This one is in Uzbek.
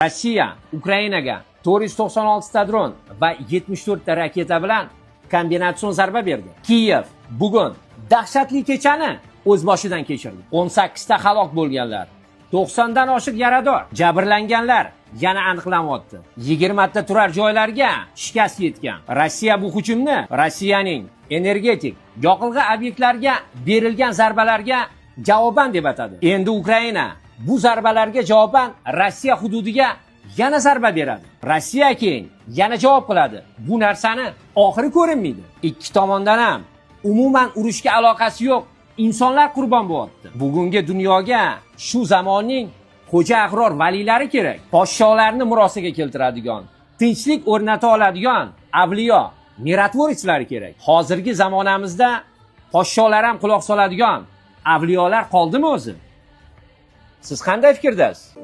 Rossiya Ukrainaga 496 ta dron va 74 ta raketa bilan kombinatsion zarba berdi. Kiyev bugun dahshatli kechani o'z boshidan kechirdi. 18 ta halok bo'lganlar, 90 dan oshiq yarador, jabrlanganlar yana aniqlanyapti. 20 ta turar joylarga shikast yetgan. Rossiya bu hujumni Rossiyaning energetik, yoqilg'i obyektlariga berilgan zarbalarga javoban deb atadi. Endi Ukraina bu zarbalarga javoban Rossiya hududiga yana zarba beradi. Rossiya keyin yana javob qiladi. Bu narsani oxiri ko'rinmaydi. Ikki tomondan ham umuman urushga aloqasi yo'q insonlar qurbon bo'lyapti. Bugungi dunyoga shu zamonning xo'ja ahror valiylari kerak. Podsholarni murosaga keltiradigan, tinchlik o'rnata oladigan avliyo, миротворец lari kerak. Hozirgi zamonamizda podsholar ham quloq soladigan avliyolar qoldimi o'zi? Siz qanday fikrdasiz?